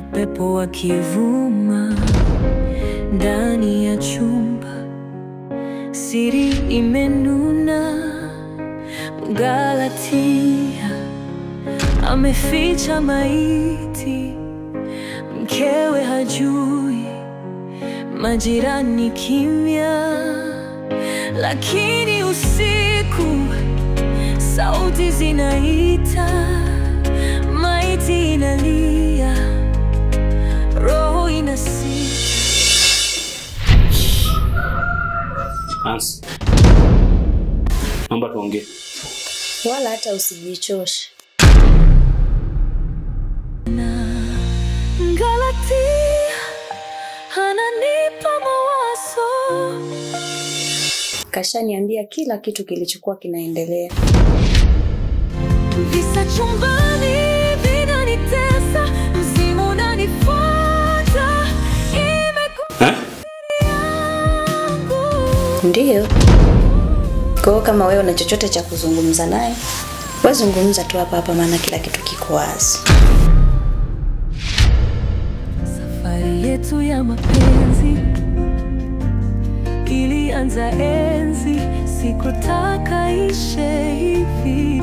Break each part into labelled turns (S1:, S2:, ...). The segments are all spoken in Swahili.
S1: Upepo wakivuma ndani ya chumba, siri imenuna. Galatia ameficha maiti, mkewe hajui, majirani kimya. Lakini usiku sauti zinaita, maiti inalia, roho inasita.
S2: Hans, naomba tuongee.
S3: Wala hata usijichoshe.
S1: Galatia ananipa mawazo.
S3: Kashaniambia kila kitu kilichokuwa kinaendelea.
S1: Visa chumbani vinanitesa, mzimu unanifuata, imekuwa yangu.
S3: Ndiyo. Kwa hiyo kama wewe una chochote cha kuzungumza naye, wewe zungumza tu hapa hapa, maana kila kitu kiko wazi.
S1: Safari yetu ya mapenzi ilianza enzi, sikutaka ishe hivi,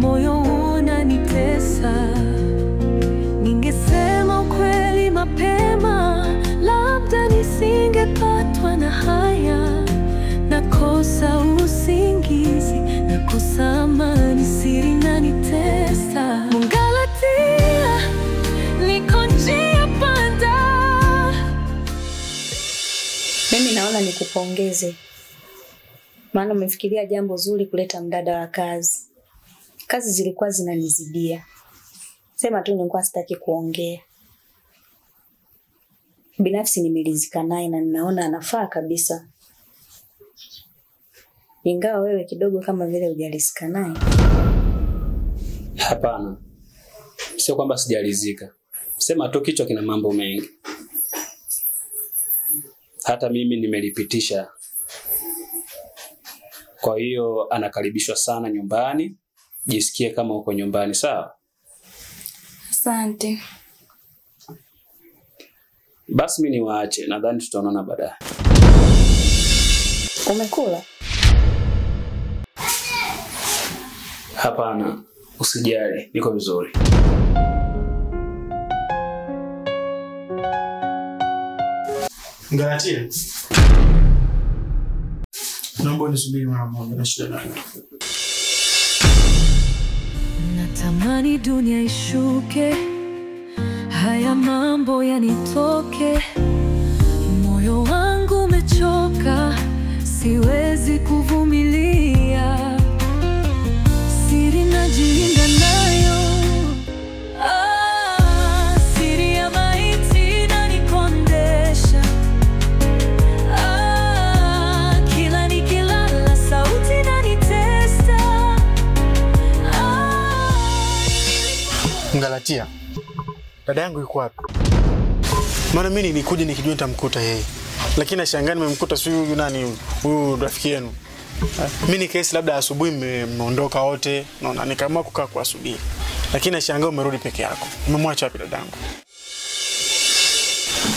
S1: moyo unanitesa. Ningesema ukweli mapema, labda nisingepatwa na haya. Nakosa usingizi, nakosa amani, siri inanitesa. Galatia, niko njia panda.
S3: Mimi naona nikupongeze, maana umefikiria jambo zuri kuleta mdada wa kazi. Kazi zilikuwa zinanizidia, sema tu nilikuwa sitaki kuongea. Binafsi nimeridhika naye na ninaona anafaa kabisa, ingawa wewe kidogo kama vile hujaridhika naye.
S2: Hapana, sio kwamba sijaridhika, sema tu kichwa kina mambo mengi. Hata mimi nimelipitisha. Kwa hiyo anakaribishwa sana nyumbani. Jisikie kama uko nyumbani, sawa?
S3: Asante.
S2: Basi mimi niwaache, nadhani tutaonana baadaye.
S3: Umekula?
S2: Hapana, usijali, niko vizuri.
S4: Galatia, naomba unisubiri mara moja, na shida nayo.
S1: Natamani dunia ishuke, haya mambo yanitoke. Moyo wangu umechoka, siwezi kuvumilia. Siri najilinda nayo, siri ya maiti inanikondesha. Kila nikilala sauti inanitesa.
S4: Galatia, dada yangu yuko wapi? Maana mimi nilikuja nikijua nitamkuta yeye, lakini nashangaa nimemkuta si huyu nani, huyu rafiki yenu. Mimi ni kesi labda asubuhi mmeondoka wote, naona nikaamua kukaa kwa asubuhi. Lakini nashangaa umerudi peke yako. Umemwacha wapi dadangu?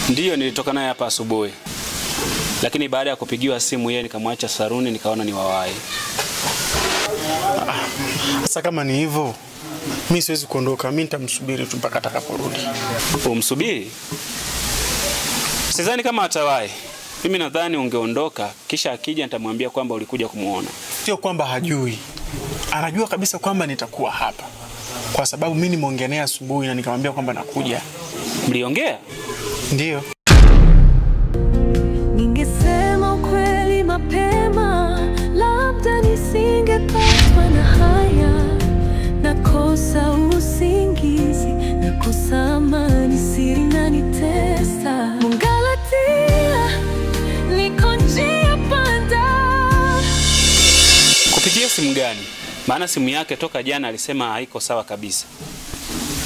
S2: Ndiyo, nilitoka naye hapa asubuhi. Lakini baada ya kupigiwa simu yeye nikamwacha saruni, nikaona ni wawai.
S4: Sasa kama ni hivyo, mimi siwezi kuondoka, mimi nitamsubiri tu mpaka atakaporudi.
S2: Umsubiri? Sidhani kama atawahi. Mimi nadhani ungeondoka, kisha akija nitamwambia kwamba ulikuja kumuona.
S4: Sio kwamba hajui. Anajua kabisa kwamba nitakuwa hapa. Kwa sababu mimi nimeongea naye asubuhi na nikamwambia kwamba nakuja.
S2: Mliongea?
S4: Ndiyo.
S1: Ningesema ukweli mapema, labda nisingepatwa na haya. Nakosa usingizi, nakosa amani, siri inanitesa. Galatia, niko njia panda.
S2: Kupitia simu gani? Maana simu yake toka jana alisema haiko sawa kabisa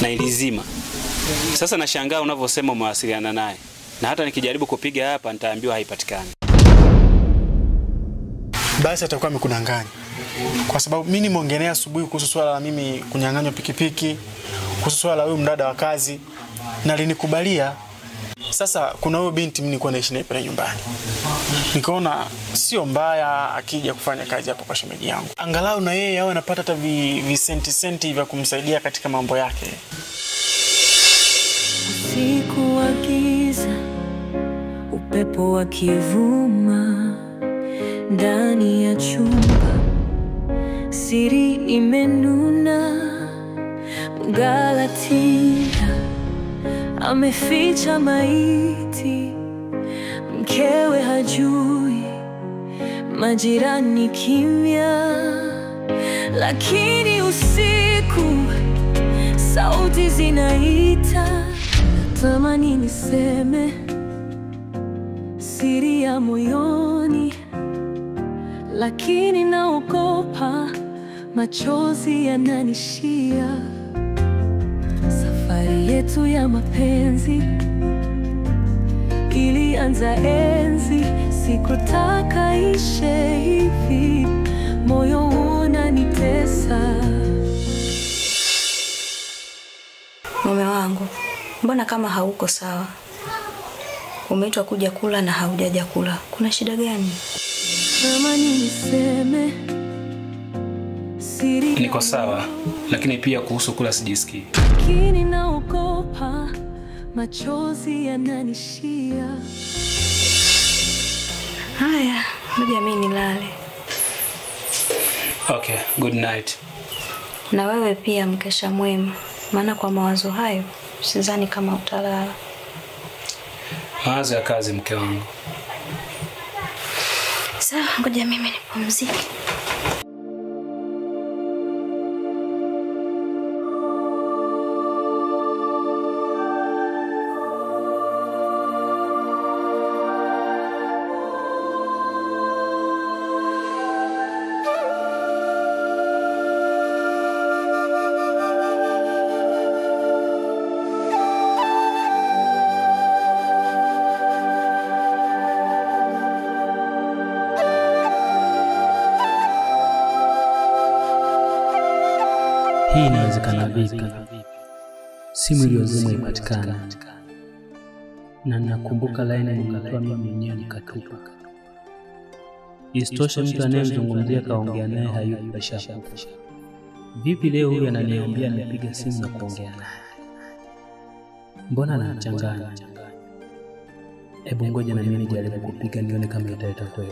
S2: na ilizima. Sasa nashangaa unavyosema umewasiliana naye, na hata nikijaribu kupiga hapa nitaambiwa haipatikani.
S4: Basi atakuwa amekudanganya. Kwa sababu mimi nimeongelea asubuhi kuhusu swala la mimi kunyang'anywa pikipiki, kuhusu swala la huyu mdada wa kazi na alinikubalia. Sasa kuna huyo binti mimi nilikuwa naishi naye pale nyumbani. Nikaona sio mbaya akija kufanya kazi hapo kwa shemeji yangu. Angalau na yeye awe anapata hata visenti senti vya kumsaidia katika mambo yake.
S1: Usiku wa giza, upepo wa kivuma, ndani ya chumba siri imenuna. Mgalatia ameficha maiti, mkewe hajui, majirani kimya. Lakini usiku sauti zinaita, natamani niseme siri ya moyoni, lakini naogopa machozi yananishia. Safari yetu ya mapenzi ilianza enzi, sikutaka ishe hivi, moyo unanitesa.
S3: Mume wangu, mbona kama hauko sawa? Umeitwa kuja kula na haujaja kula. Kuna shida gani?
S1: Kama niseme siri,
S2: niko sawa, lakini pia kuhusu kula sijisikii.
S1: Lakini naogopa machozi yananishia.
S3: Haya, ngoja mimi nilale.
S2: Okay, good night.
S3: Na wewe pia mkesha mwema, maana kwa mawazo hayo sidhani kama utalala.
S2: Mawazo ya kazi, mke wangu.
S3: Sawa, ngoja mimi nipumzike.
S5: Hii inawezekana vipi? Simu iliyozimwa ipatikana. Na nakumbuka laini nilitoa mimi mwenyewe nikatupa. Isitoshe mtu anayemzungumzia kaongea naye hayupo, kashakufa. Vipi leo huyu ananiambia nipige simu na kuongea naye? Mbona anachanganya? Hebu ngoja na mimi nijaribu kupiga nione kama italeta kweli.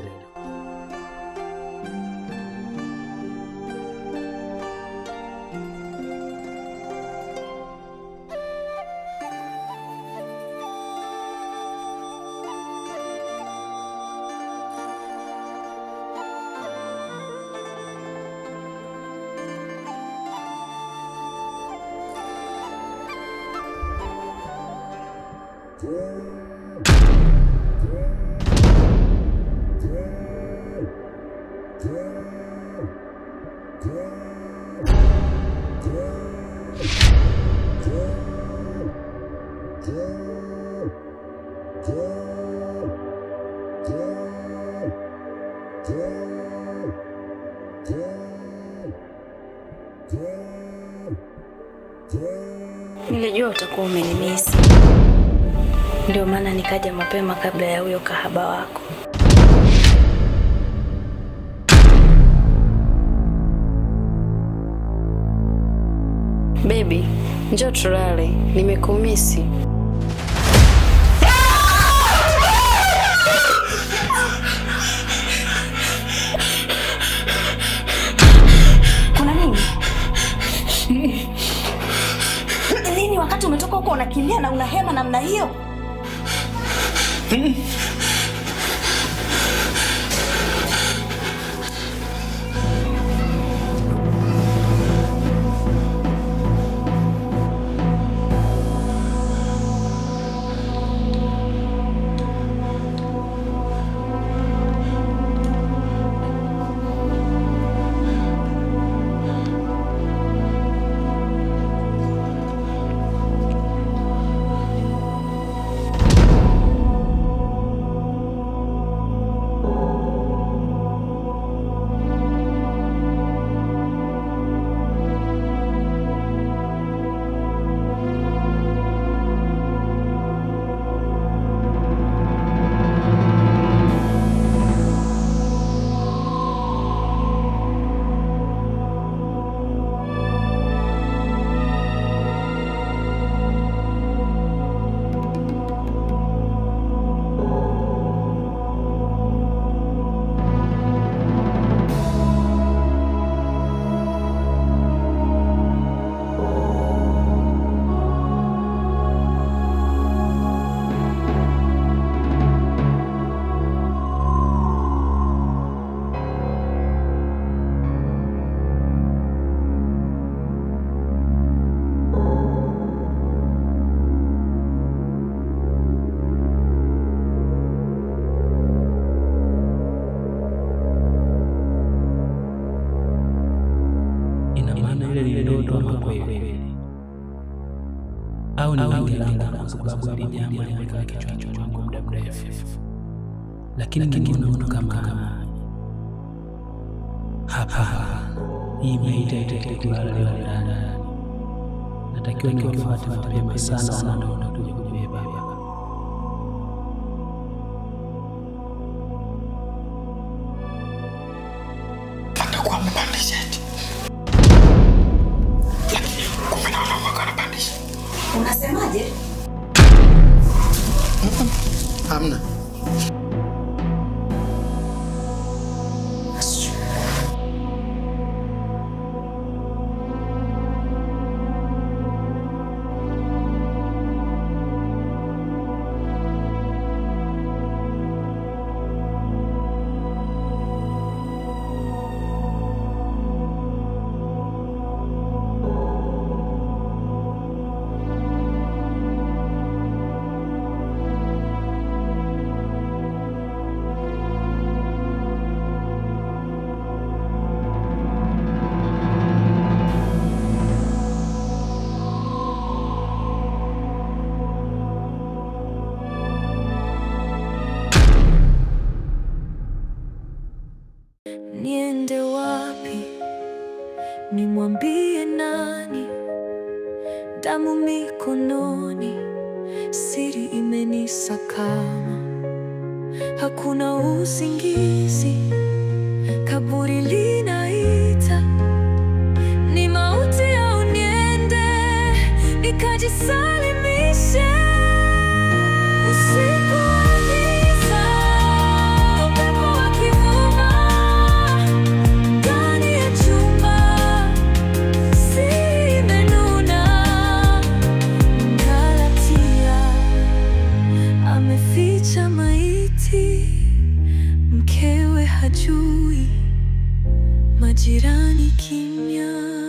S3: Nilijua utakuwa umenimisi. Ndio maana nikaja mapema kabla ya huyo kahaba wako.
S6: Baby, njoo tulale, nimekumisi.
S3: Kuna nini? Nini wakati umetoka huko unakimbia na unahema namna hiyo?
S5: Au ni wengi langu kwa sababu hili jambo limekaa kichwani mwangu muda mrefu. Lakini nimeona mtu kama hapa, hii maiti haitakiwi kulala leo ndani. Natakiwa niwafuate mapema sana wanaoenda kuja kubeba.
S7: Atakuwa amepandisha eti. Lakini kumbe naona mwaka anapandisha.
S3: Unasemaje?
S4: Hamna.
S1: Niende wapi? Nimwambie nani? Damu mikononi, siri imenisakama. Hakuna usingizi, kaburi linaita. Ni mauti au niende nikajisalimishe? Usiku wa giza, upepo wa kivuma, ndani ya chumba siri imenuna. Mgalatia ameficha maiti, mkewe hajui, majirani kimya.